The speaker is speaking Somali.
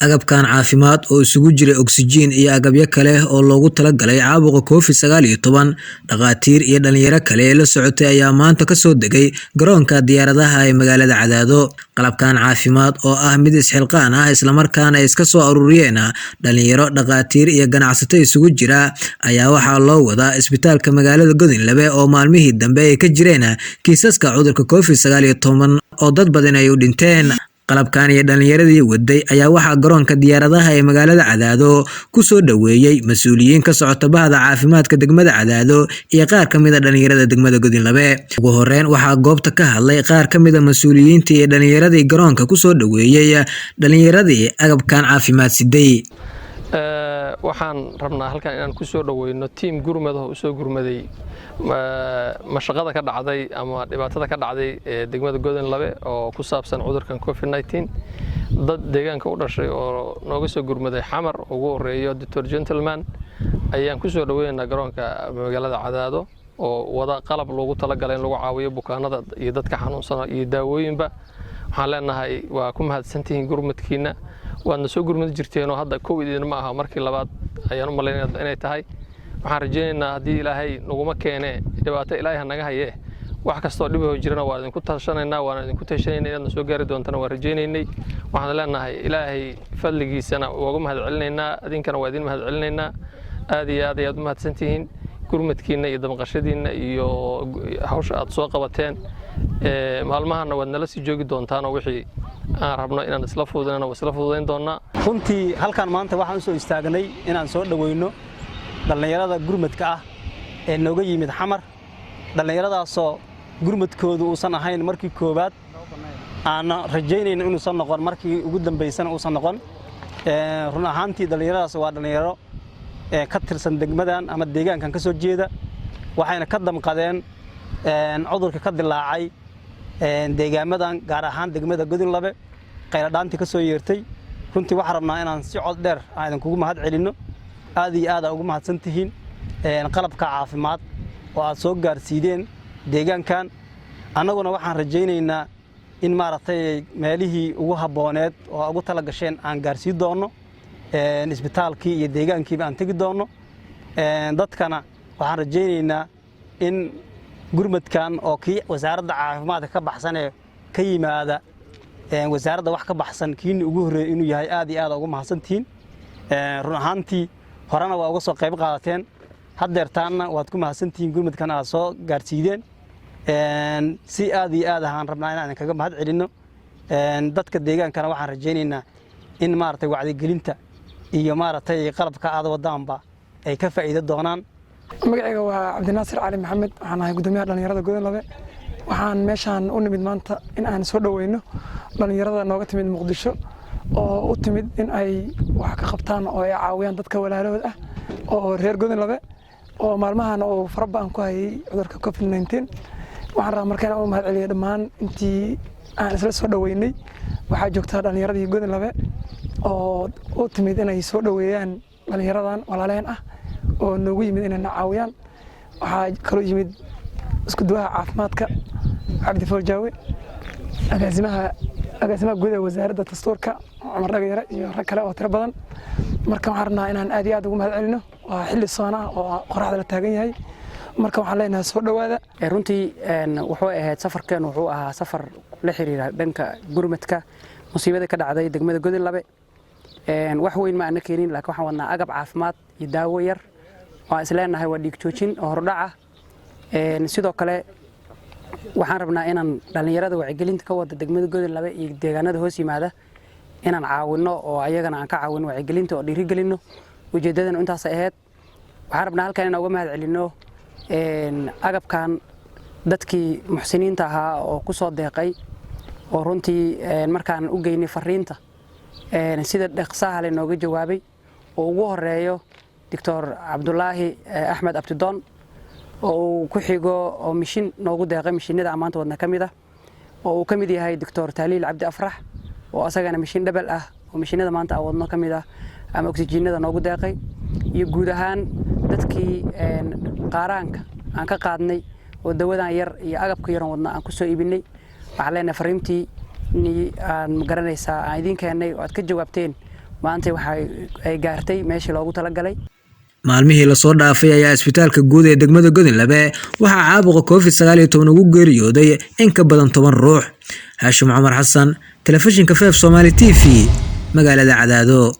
Agabkan caafimaad oo isugu jira ogsijiin iyo agabyo kale oo loogu talagalay caabuqa Covid-19, dhakhaatiir iyo dhalinyaro kale la socotay ayaa maanta ka soo degay garoonka diyaaradaha ee magaalada Cadaado. Qalabkan caafimaad oo ah mid isxilqaan ah islamarkaana ay iska soo ururiyeen dhalinyaro, dhakhaatiir iyo ganacsato isugu jira ayaa waxaa loo wadaa isbitaalka magaalada Godinlabe oo maalmihii dambe ay ka jireen kiisaska cudurka Covid-19 oo dad badan ay u dhinteen. Qalabkan iyo dhalinyaradii waday ayaa waxaa garoonka diyaaradaha ee magaalada Cadaado ku soo dhoweeyay mas'uuliyiin ka socota bahda caafimaadka degmada Cadaado iyo qaar ka mid ah dhalinyarada degmada Godinlabe. Ugu horreyn waxaa goobta ka hadlay qaar ka mid ah mas'uuliyiintii iyo dhalinyaradii garoonka ku soo dhoweeyay dhalinyaradii agabkan caafimaad siday. Waxaan rabnaa halkan inaan ku soo dhoweyno tiim gurmad oo usoo gurmaday mashaqada ka dhacday ama dhibaatada ka dhacday ee degmada Godinlabe oo ku saabsan cudurkan Covid-19. Dad deegaanka u dhashay oo nooga soo gurmaday Xamar, ugu horeeyo Doctor Gentleman, ayaan ku soo dhoweynaynaa garoonka magaalada Cadaado oo wada qalab loogu talagalay in lagu caawiyo bukaanada iyo dadka xanuunsana iyo daawooyinba. Waxaan leenahay waa ku mahadsantihiin gurmadkiina, waadna soo gurmadi jirteenoo hadda kow idin ma aha, markii labaad ayaan u malaynaya inay tahay. Waxaan rajaynaynaa haddii Ilaahay naguma keene dhibaato, Ilaahay ha naga hayee, wax kastoo dhibahoo jirana waa idinku tashanaynaa, waana idinku tashanayna, inaadna soo gaari doontana waan rajaynaynay. Waxaan leenahay Ilaahay fadligiisana waa uga mahad celinaynaa, idinkana waa idin mahad celinaynaa. Aad iyo aad ayaad u mahadsantihiin gurmadkiina iyo damqashadiinna iyo hawsha aad soo qabateen. Maalmahana waad nala sii joogi doontaanoo wixii aan rabno inaan isla fududayna waa isla fududayn doonnaa. Runtii halkan maanta waxaan u soo istaagnay inaan soo dhoweyno dhallinyarada gurmadka ah ee nooga yimid Xamar, dhallinyaradaasoo gurmadkoodu uusan ahayn markii koowaad, aanna rajaynayno inuusan noqon markii ugu dambaysana uusan noqon. Run ahaantii dhallinyaradaas waa dhallinyaro ka tirsan degmadan ama deegaankan ka soo jeeda, waxayna ka damqadeen cudurka ka dilaacay deegaamadan, gaar ahaan degmada Godinlabe, qayladhaantii ka soo yeertay. Runtii waxaan rabnaa inaan si cod dheer aan idinkugu mahad celinno. Aad iyo aad aa ugu mahadsan tihiin qalabka caafimaad oo aad soo gaarsiideen deegaankan. Annaguna waxaan rajaynaynaa in maaragtay meelihii ugu habbooneed oo ugu tala gasheen aan gaarsiin doonno, isbitaalkii iyo deegaankiiba aan tegi doonno. Dadkana waxaan rajaynaynaa in gurmadkan oo kii wasaaradda caafimaadka ka baxsanee ka yimaada wasaaradda wax ka baxsan kiini ugu horreeyay inuu yahay. Aad iyo aad ugu mahadsantihiin. Run ahaantii horena waa uga soo qayb qaadateen, haddeertaanna waad ku mahadsantihiin gurmadkan aad soo gaarsiideen. Si aad iyo aad ahaan rabnaa inaan kaga mahad celinno. Dadka deegaankana waxaan rajaynaynaa in maaragtay wacdigelinta iyo maaragtay qalabka aad wadaanba ay ka faa'iido doonaan. Magacayga waa Cabdinaasir Cali Maxamed, waxaan ahay guddoomiyaha dhalinyarada Godinlabe. Waxaan meeshaan u nimid maanta in aan soo dhoweyno dhalinyarada nooga timid Muqdisho oo u timid in ay wax ka qabtaan oo ay caawiyaan dadka walaalahood ah oo reer Godinlabe oo maalmahan uu faraba'an ku hayay cudurka Covid-19. Waxaan rabaa marka inaan u mahad celiyo dhammaan intii aan isla soo dhoweynay. Waxaa joogta dhalinyaradii Godinlabe oo u timid inay soo dhoweeyaan dhalinyaradan walaaleen ah oo noogu yimid inay na caawiyaan. Waxaa kaloo yimid isku duwaha caafimaadka Cabdi Foljaawe, agaasimaha guud ee wasaaradda dastuurka Cumar Dhagayare iyo rag kale oo tiro badan. Marka waxaan rabnaa inaan aad iyo aad ugu mahad celino. Waa xilli soona ah oo qoraxda la taagan yahay, marka waxaan leenahay soo dhowaada. Runtii wuxuu ahayd safarkeen, wuxuu ahaa safar la xiriira dhanka gurmadka musiibada ka dhacday degmada Godinlabe. Wax weyn ma aana keenin, laakiin waxaan wadnaa agab caafimaad iyo daawo yar waan isleenahay waa dhiig joojin oo hordhac ah. Sidoo kale waxaan rabnaa inaan dhallinyarada wacyigelinta ka wada degmada Godinlabe iyo deegaanada hoos yimaada inaan caawinno oo ayagana aan ka caawino wacyigelinta oo dhiirigelinno. Ujeeddadana intaasay ahayd. Waxaan rabnaa halkan inaan uga mahad celinno agabkan dadkii muxsiniinta ahaa oo ku soo deeqay, oo runtii markaan u geynay fariinta sida dhaqsaha le nooga jawaabay, oo ugu horeeyo Doctor Cabdulaahi Axmed Abtidoon, oo uu ku xigo oo mishin noogu deeqay, mishinada ammaanta wadna ka mid ah, oo uu ka mid yahay Doctor Tahliil Cabdi Afrax oo asagana mishin dhabal ah oo mishinada maanta aan wadno ka mid ah ama oksijiinada noogu deeqay, iyo guud ahaan dadkii qaaraanka aan ka qaadnay oo dawadan yar iyo agabka yaran wadna aan ku soo iibinay. Waxaan leenahay fariintii aan magaranaysaa aan idiin keennay oo aad ka jawaabteen. Maanta waxa ay gaartay meeshii loogu talagalay. Maalmihii lasoo dhaafay ayaa isbitaalka guud ee degmada Godinlabe waxaa caabuqa Covid-19 ugu geeriyooday in ka badan 10 ruux. Haashim Cumar Xasan, Telefishinka Feef Soomaali TV, magaalada Cadaado.